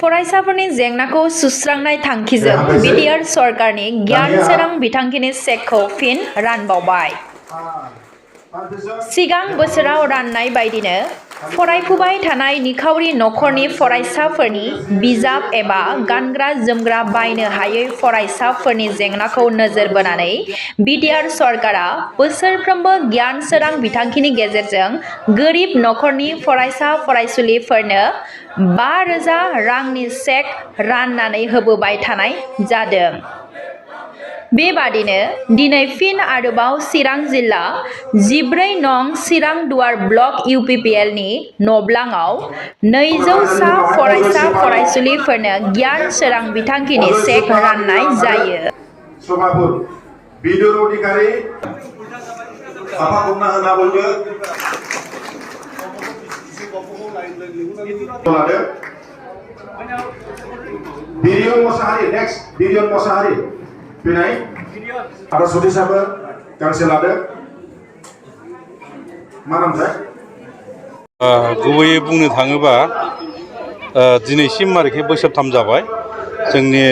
फरायसाफोरनि जेंनाखौ सुस्रांनाय थांखिजों बिटिआर सरकारनि गियान सोरां बिथांखिनि चेकखौ फिन रानबावबाय। सिगां बोसोराव राननाय बायदिनो फरायफुबाय थानाय निखावरि नखरनि फरायसाफोरनि बिजाब एबा गानग्रा जोमग्रा बायनो हायै फरायसाफोरनि जेंनाखौ नोजोर बोनानै बिटिआर सरकारा बोसोरफ्रोमबो गियान सोरां बिथांखिनि गेजेरजों गोरिब नखरनि फरायसा फरायसुलिफोरनो 5,000 रांनि चेक राननानै होबोबाय थानाय जादों। बेबादिनो दिनै फिन आरोबाव चिरां जिल्ला 14 नं चिरां दुवार ब्लक इउपिपिएलनि नब्लाङाव 200 सा फरायसा फरायसुलिफोरनो गियान सोरां बिथांखिनि चेक राननाय जायो। सभापुर बिदुर अधिकारी बिरियन मोसाहारि नेक्स्ट बिरियन मोसाहारि फैनाय आरो सतीसाबो गांसे लादो मा नामथाय गुबैयै बुंनो थाङोबा दिनैसिम आरोखि बोसोरथाम जाबाय जोंनि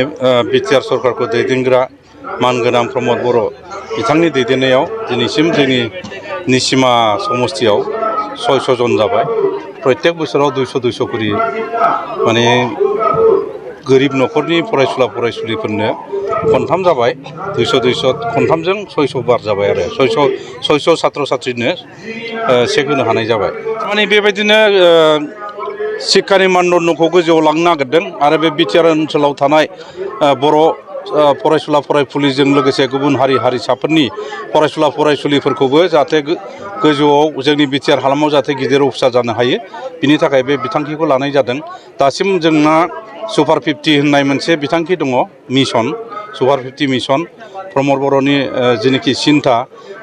बिटिआर सरकारखौ दैदेनग्रा मानगोनां प्रमद बर' बिथांनि दैदेननायाव दिनैसिम जोंनि निसिमा समस्तियाव 600 जन जाबाय। प्रत्येक बोसोराव 200 करि माने गोरिब नखरनि फरायसुला फरायसुलिफोरनो खनथाम जाबाय 200 खनथामजों 600 बार जाबाय आरो 600 छात्र छात्रीनो चेक होनो हानाय जाबाय। माने बेबायदिनो शिक्षानि मानदण्डखौ गोजौआव लांनो नागिरदों आरो बे बिटिआर ओनसोलाव थानाय बर' फरायसुला फरायसुलिजों लोगोसे गुबुन हारि हारिसाफोरनि फरायसुला फरायसुलिफोरखौबो जाहाथे गोजौआव जोंनि बिटिआर हालामाव जाहाथे गिदिर अफिसार जानो हायो बिनि थाखाय बे बिथांखिखौ लानाय जादों। दासिम जोंना सुपार 50 होननाय मोनसे बिथांखि दङ मिशन सुपार 50 मिशन प्रमद बर'नि जेनोखि सिन्था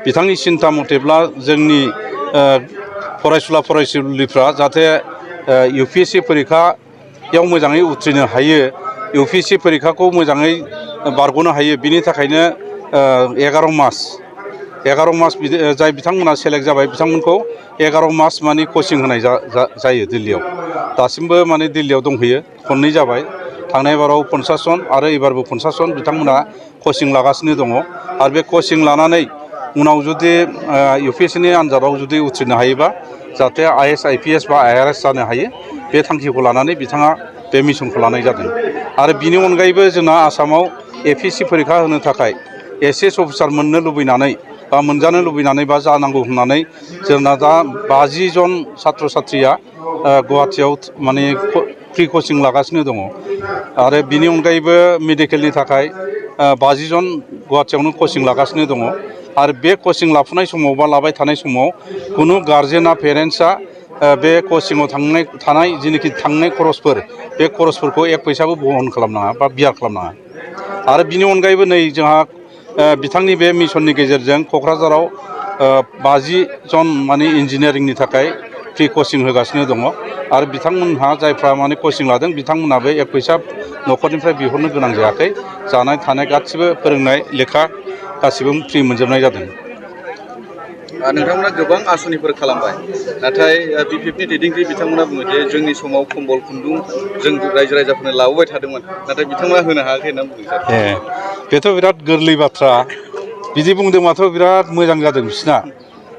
बिथांनि सिन्था मथेब्ला जोंनि फरायसुला फरायसुलिफ्रा जाहाथे इउपिएससि परिखायाव मोजाङै उथ्रिनो हायो इउपिएससि परिखाखौ मोजाङै बारग'नो हायो बिनि थाखायनो 11 मास जाय बिथांमोना सेलेक्ट जाबाय बिथांमोनखौ 11 मास माने कचिं होनाय जायो दिल्लीयाव। दासिमबो माने दिल्लीयाव दंहैयो खननै जाबाय थांनाय बाराव 50 जन आरो एबारबो 50 जन बिथांमोना कचिं लागासिनो दङ आरो बे कचिं लानानै उनाव जुदि इउपिएससिनि आन्जादाव जुदि उथ्रिनो हायोबा जाहाथे आइएस आइपिएस बा आइआरएस जानो हायो बे थांखिखौ लानानै बिथाङा बे मिशनखौ लानाय जादों। आरो बिनि अनगायैबो जोंना आसामाव एपिएससि परिखा होनो थाखाय एसएस अफिसार मोननो लुबैनानै बा मोनजानो लुबैनानै बा जानांगौ होननानै जोंना दा 50 जन छात्र छात्रीया गुवाहाटियाव माने फ्रि कचिं लागासिनो दङ आरो बिनि अनगायैबो मेडिकेलनि थाखाय 50 जन गुवाहाटियावनो कचिं लागासिनो दङ आरो बे कचिं लाफुनाय समाव बा लाबाय थानाय समाव खुनु गार्जेना पेरेन्टसा बे कचिंआव थानाय जेनोखि थांनाय खरसफोर बे खरसफोरखौ 1 फैसाबो बहन खालामनाङा बा बियार खालामनाङा। आरो बिनि अनगायैबो नै जोंहा बिथांनि बे मिशननि गेजेरजों क'क्राझाराव 50 जन माने इन्जिनियारिंनि थाखाय फ्रि कचिं होगासिनो दङ आरो बिथांमोनहा जायफ्रा माने कचिं लादों बिथांमोनहाबो 1 फैसा न'खरनिफ्राय बिहरनो गोनां जायाखै जानाय थानाय गासिबो फोरोंनाय लेखा गासिबो फ्रि मोनजोबनाय जादों। नोंथांमोना गोबां आसनिफोर खालामबाय नाथाय बिपिएफनि दैदेनगिरि बिथांमोना बुङो जे जोंनि समाव कम्बल खुन्दुं जों रायजो राजाफोरनो लाबोबाय थादोंमोन नाथाय बिथांमोना होनो हायाखै होनना बुङो। बेथ' बिराद गोरलै बाथ्रा बिदि बुंदोंबाथ' बिराद मोजां जादों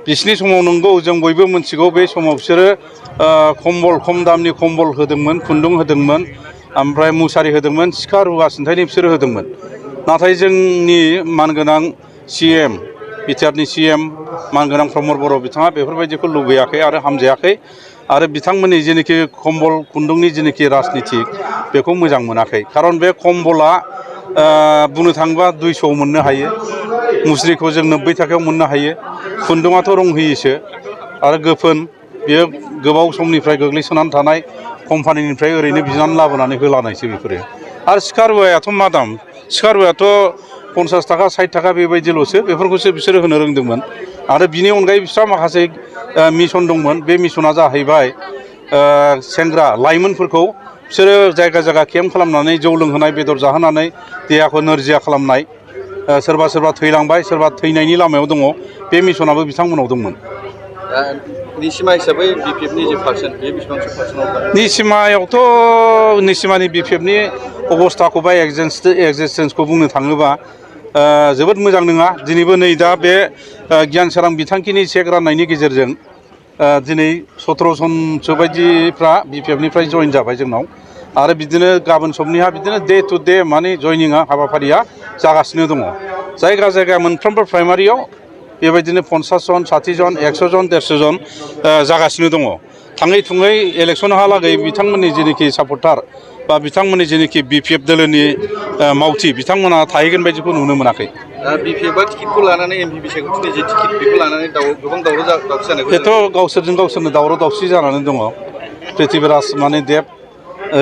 बिसिनि समाव नंगौ जों बयबो मिथिगौ बे समाव बिसोरो कम्बल खम दामनि कम्बल होदोंमोन खुन्दुं होदोंमोन ओमफ्राय मुसारि होदोंमोन सिखा रुवा सिन्थायनि बिसोरो होदोंमोन। नाथाय जोंनि मानगोनां सिएम बिटिआरनि सिएम मानगोनां प्रमद बर' बिथाङा बेफोरबायदिखौ लुबैयाखै आरो हामजायाखै आरो बिथांमोननि जेनोखि कम्बल खुन्दुंनि जेनोखि राजनिति बेखौ मोजां मोनाखै। खारन बे कम्बला बुंनो थाङोबा 200 मोननो हायो मुस्रिखौ जों 90 थाखायाव मोननो हायो खुन्दुङाथ' रं होयोसो आरो गोफोन बेयो गोबाव समनिफ्राय गोग्लैसोनानै थानाय कम्पानिनिफ्राय ओरैनो बिनानै लाबोनानै होलानायसो बेफोरो आरो सिखा रुवायाथ' मा दाम सिखा रुवायाथ' 50 थाखा 60 थाखा बेबायदिल'सो बेफोरखौसो बिसोरो होनो रोंदोंमोन। आरो बिनि अनगायै बिस्रा माखासे मिशन दंमोन बे मिशना जाहैबाय सेंग्रा लाइमोनफोरखौ बिसोरो जायगा जायगा केम्प खालामनानै जौ लोंहोनाय बेदर जाहोनानै देहाखौ नोरजिया खालामनाय सोरबा थैलांबाय सोरबा थैनायनि लामायाव दङ बे मिशनाबो बिथांमोनाव दंमोन। निसिमा हिसाबै BPF-नि जे पार्सेन्ट बे बेसेबांसो पार्सेन्टआव निसिमायावथ' निसिमानि BPF-नि अबस्थाखौ बा एक्जिस्टेन्सखौ बुंनो थाङोबा जोबोद मोजां नङा। दिनैबो नै दा बे गियान सोरां बिथांखिनि चेक राननायनि गेजेरजों दिनै 17 जनसो बायदिफ्रा BPF-निफ्राय जइन जाबाय जोंनाव आरो बिदिनो गाबोन समनिहा बिदिनो डे टु डे माने जइनिंआ हाबाफारिया जागासिनो दङ। जायगा जायगा मोनफ्रोमबो प्राइमारियाव बेबायदिनो 50 जन 60 जन 100 जन 150 जन जागासिनो दङ। थाङै थुङै इलेक्सनहालागै बिथांमोननि जेनोखि सापर्टार बा बिथांमोननि जेनोखि BPF दोलोनि मावथि बिथांमोना थाहैगोन बायदिखौ नुनो मोनाखै। BPF-आ टिकेटखौ लानानै MP बिसायख'थिनि जे टिकेट बेखौ लानानै गोबां दावराव दावसि जानायखौ बेथ' गावसोरजों गावसोरनो दावराव दावसि जानानै दङ। पृथ्वीराज माने देब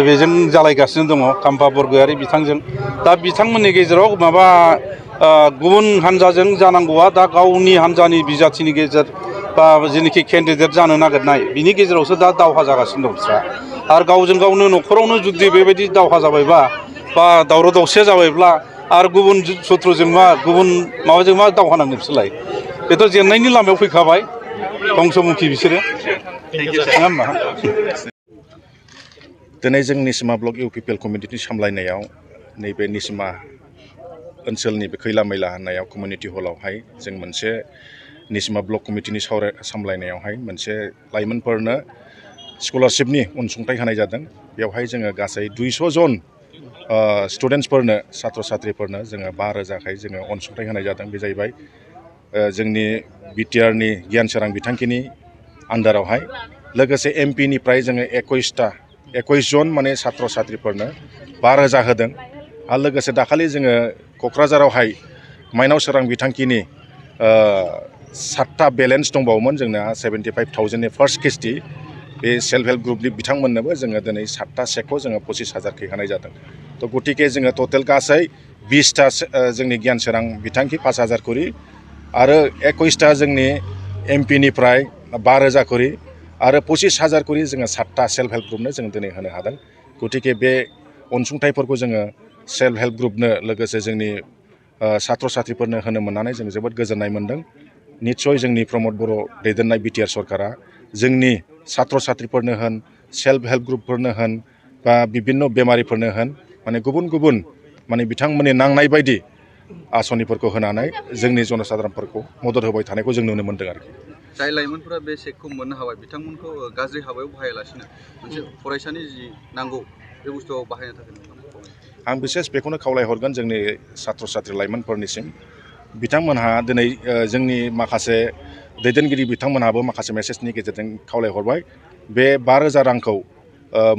बेजों जालायगासिनो दङ खाम्फा बरगयारि बिथांजों। दा बिथांमोननि गेजेराव माबा गुबुन हान्जाजों जानांगौआ दा गावनि हान्जानि बिजाथिनि गेजेर बा जेनोखि केन्डिडेट जानो नागिरनाय बिनि गेजेरावसो दा दावहा जागासिनो दं बिस्रा। आरो गावजों गावनो न'खरावनो जुदि बेबायदि दावहा जाबायबा बा दावराव दावसिया जाबायब्ला आरो गुबुन सत्रजों मा गुबुन माबाजों मा दावहा नांनो बिसोरलाय। बेथ' जेननायनि लामायाव फैखाबाय धंसमुखि बिसोरो नङा होमबा। दिनै जों निसिमा ब्लक UPPL कमिटिनि सामलायनायाव नैबे निसिमा ओनसोलनि बे खैला मैला होननायाव कमिउनिटि हलावहाय जों मोनसे निसिमा ब्लक कमिटिनि सामलायनायावहाय मोनसे लाइमोनफोरनो स्कलारशिपनि अनसुंथाइ होनाय जादों। बेवहाय जोङो गासै 200 जन स्टुडेन्टसफोरनो सात्र साथ्रिफोरनो जोङो 5,000खाय जोङो अनसुंथाइ होनाय जादों। बे जाहैबाय जोंनि BTR-नि गियान सोरां बिथांखिनि आन्दारावहाय। लोगोसे MP-निफ्राय जोङो 21 जन माने सात्र साथ्रिफोरनो 5,000 होदों। आरो लोगोसे दाखालि जोङो क'क्राझारावहाय माइनाव सोरां बिथांखिनि 7टा बेलेन्स दंबावोमोन जोंना 75,000नि फार्स्ट किस्ति। बे सेल्फ हेल्प ग्रुपनि बिथांमोननोबो जोङो दिनै 7टा सेकखौ जोङो 25,000 होनाय जादों। थ' गतिके जोङो टटेल गासै 20टा जोंनि गियान सोरां बिथांखि 5,000 करि आरो 21टा जोंनि MP-निफ्राय 5,000 करि आरो 25,000 करि जोङो 7टा सेल्फ हेल्प ग्रुपनो जों दिनै होनो हादों। गतिके बे अनसुंथाइफोरखौ जोङो सेल्फ हेल्प ग्रुपनो लोगोसे जोंनि सात्र साथ्रिफोरनो होनो मोननानै जों जोबोद गोजोननाय मोन्दों। निस्सय जोंनि प्रमद बर' दैदेननाय BTR सरकारा जोंनि सात्र साथ्रिफोरनो होन सेल्फ हेल्प ग्रुपफोरनो होन बा बिभिन्न बेमारिफोरनो होन माने गुबुन गुबुन माने बिथांमोननि नांनाय बायदि आसनिफोरखौ होनानै जोंनि जनसाधारनफोरखौ मदद होबाय थानायखौ जों नुनो मोन्दों आरोखि। जाय लाइमोनफोरा बे चेकखौ मोननो हाबाय बिथांमोनखौ गाज्रि हाबायाव बाहायालासिनो मोनसे फरायसानि जि नांगौ बे बुस्थुआव बाहायनो थाखाय आं बिसेस बेखौनो खावलायहरगोन जोंनि सात्र साथ्रि लाइमोनफोरनिसिम। बिथांमोनहा दिनै जोंनि माखासे दैदेनगिरि बिथांमोनहाबो माखासे मेसेजनि गेजेरजों खावलायहरबाय बे 5,000 रांखौ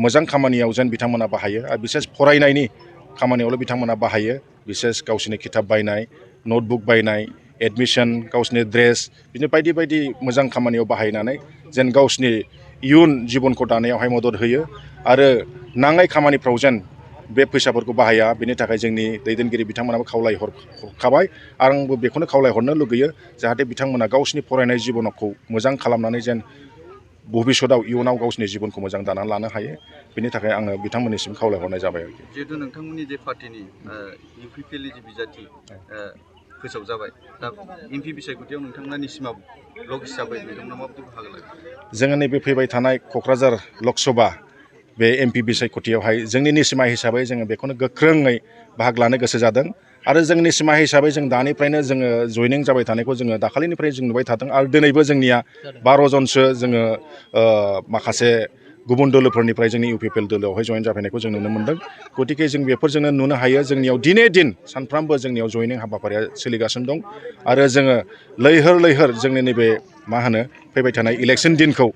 मोजां खामानियाव जेन बिथांमोना बाहायो आरो बिसेस फरायनायनि खामानियावल' बिथांमोना बाहायो। बिसेस गावसोरनि खिथाब बायनाय नटबुक बायनाय एडमिसन गावसोरनि ड्रेस बिदिनो बायदि बायदि मोजां खामानियाव बाहायनानै जेन गावसोरनि इयुन जिबनखौ दानायावहाय मदद होयो आरो नाङै खामानिफ्राव जेन बे फैसाफोरखौ बाहाया बेनि थाखाय जोंनि दैदेनगिरि बिथांमोनाबो खावलायहरखाबाय। आंबो बेखौनो खावलायहरनो लुगैयो जाहाथे बिथांमोना गावसोरनि फरायनाय जिबनखौ मोजां खालामनानै जेन भबिष्यतआव इयुनाव गावसोरनि जिबनखौ मोजां दानानै लानो हायो। बेनि थाखाय आङो बिथांमोननिसिम खावलायहरनाय जाबाय आरोखि। जिहेतु नोंथांमोननि जे पार्टिनि UPPL-नि जे बिजाथि फोसावजाबाय दा MP बिसायख'थियाव नोंथांमोना निसिमा ब्लक हिसाबै नोंथांमोना माबायदि बाहागो लागोन? जोङो नैबे फैबाय थानाय क'क्राझार लकसभा बे MP बिसायख'थियावहाय जोंनि निसिमा हिसाबै जोङो बेखौनो गोख्रोङै बाहागो लानो गोसो जादों आरो जोंनि निसिमा हिसाबै जों दानिफ्रायनो जोङो जइनिं जाबाय थानायखौ जोङो दाखालिनिफ्राय जों नुबाय थादों आरो दिनैबो जोंनिया 12 जनसो जोङो माखासे गुबुन दोलोफोरनिफ्राय जोंनि UPPL दोलोआवहाय जइन जाफैनायखौ जों नुनो मोन्दों। गतिके जों बेफोरजोंनो नुनो हायो जोंनियाव दिने दिन सानफ्रामबो जोंनियाव जइनिं हाबाफारिया सोलिगासिनो दं आरो जोङो लैहोर लैहोर जोंनि नैबे मा होनो फैबाय थानाय इलेक्सन दिनखौ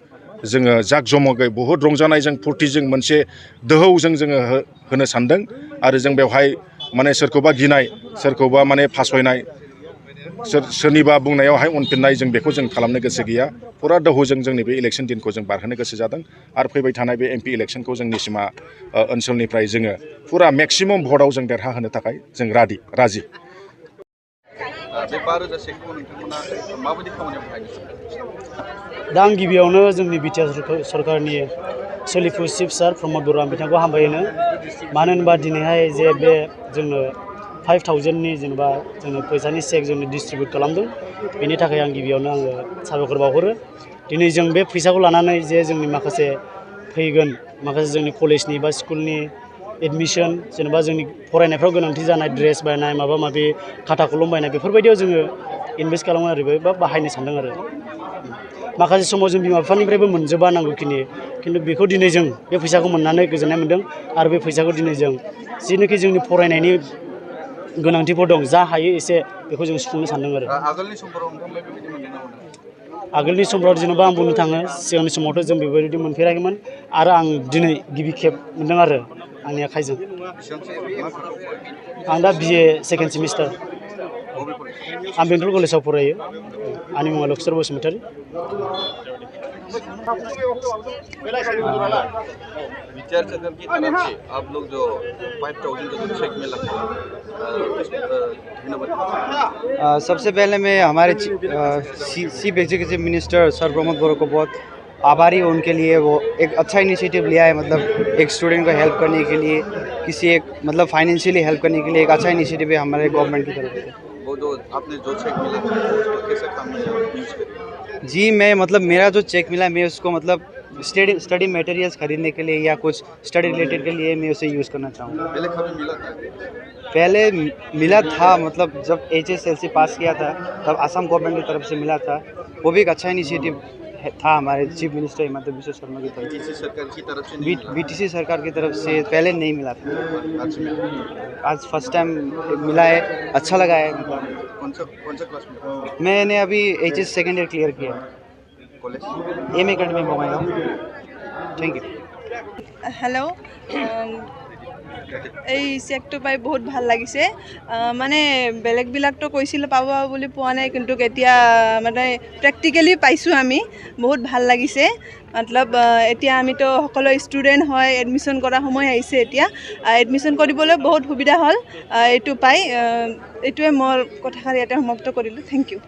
जोङो जाक जमगै बहुद रंजानायजों फुर्तिजों मोनसे दोहौजों जोङो होनो सानदों आरो जों बेवहाय माने सोरखौबा गिनाय सोरखौबा माने फासयनाय सोरनिबा बुंनायावहाय उनफिननाय जों बेखौ जों खालामनो गोसो गैया। फुरा दोहौजों जोंनि बे इलेक्सन दिनखौ जों बारहोनो गोसो जादों आरो फैबाय थानाय बे MP इलेक्सनखौ जों निसिमा ओनसोलनिफ्राय जोङो फुरा मेक्सिमाम भटआव जों देरहाहोनो थाखाय जों राजि। बे 5,000 सेकखौ नोंथांमोना माबायदि खामानियाव बाहायनो? दा आं गिबियावनो जोंनि BTR सरकारनि सोलिफु चिफ सार प्रमद बर' बिथांखौ हामबायहोनो मानो होनबा दिनैहाय जे बे जोंनो 5,000नि जेनेबा जोंनो फैसानि चेक जोंनो डिस्ट्रिबिउट खालामदों बेनि थाखाय आं गिबियावनो आङो साबायखर बावहरो। दिनै जों बे फैसाखौ लानानै जे जोंनि माखासे फैगोन माखासे जोंनि कलेजनि बा स्कुलनि एडमिशन जेनेबा जोंनि फरायनायफ्राव गोनांथि जानाय ड्रेस बायनाय माबा माबि खाथा कलम बायनाय बेफोरबायदियाव जोङो इनभेस्ट खालामो आरो बा बाहायनो सानदों आरो माखासे समाव जों बिमा बिफानिफ्रायबो मोनजोबा नांगौखिनि खिन्थु बेखौ दिनै जों बे फैसाखौ मोननानै गोजोननाय मोन्दों आरो बे फैसाखौ दिनै जों जिनोखि जोंनि फरायनायनि गोनांथिफोर दं जा हायो एसे बेखौ जों सुफुंनो सानदों आरो आगोलनि समफोराव नोंथांमोन बेबायदि मोनदों ना मोनाखै? आगोलनि समफ्राव जेनेबा आं बुंनो थाङो सिगांनि समावथ' जों बेबायदि मोनफेराखैमोन आरो आं दिनै गिबि खेब मोन्दों आरो आंनि आखाइजों आं दा BA सेकेन्ड सेमिस्टार आं बेंटल कलेजाव फरायो आंनि मुङा लक्ष्मण बसुमतारी BTR सरकार की तरफ से आप लोग जो 5000 का जो चेक मिला सबसे पहले मैं हमारे चीफ एग्जीक्यूटिव मिनिस्टर सर प्रमोद बोरो को बहुत आभारी हूँ उनके लिए। वो एक अच्छा इनिशिएटिव लिया है, मतलब एक स्टूडेंट को हेल्प करने के लिए, किसी एक मतलब फाइनेंशियली हेल्प करने के लिए एक अच्छा इनिशिएटिव है हमारे गवर्नमेंट की तरफ से। वो जो आपने जो चेक मिला उसको कैसे काम में यूज करें? जी मैं मतलब मेरा जो चेक मिला मैं उसको मतलब स्टडी मटेरियल्स खरीदने के लिए या कुछ स्टडी रिलेटेड के लिए मैं उसे यूज़ करना चाहूँगा। पहले कभी मिला था? पहले मिला था, मतलब जब HSLC पास किया था तब असम गवर्नमेंट की तरफ से मिला था। वो भी एक अच्छा इनिशिएटिव था हमारे चीफ मिनिस्टर हिमंत बिश्व शर्मा की तरफ से। BTC सरकार की तरफ से BTC सरकार की तरफ से पहले नहीं मिला था, आज मिला। आज फर्स्ट टाइम मिला है, अच्छा लगा है। मतलब कौन सा क्लास में? मैंने अभी HS सेकेंड ईयर क्लियर किया है, कॉलेज एम academy Bongaigaon. Thank you. Hello এই চেকটো পাই বহুত ভাল লাগিছে মানে বেলেগবিলাকতো কৈছিল পাব বুলি পোৱা নাই কিন্তু এতিয়া মানে প্ৰেক্টিকেলি পাইছোঁ আমি বহুত ভাল লাগিছে মতলব এতিয়া আমিতো সকলো ষ্টুডেণ্ট হয় এডমিশ্যন কৰা সময় আহিছে এতিয়া এডমিশ্যন কৰিবলৈ বহুত সুবিধা হ'ল এইটো পাই এইটোৱে মোৰ কথাষাৰ ইয়াতে সমাপ্ত কৰিলোঁ থেংক ইউ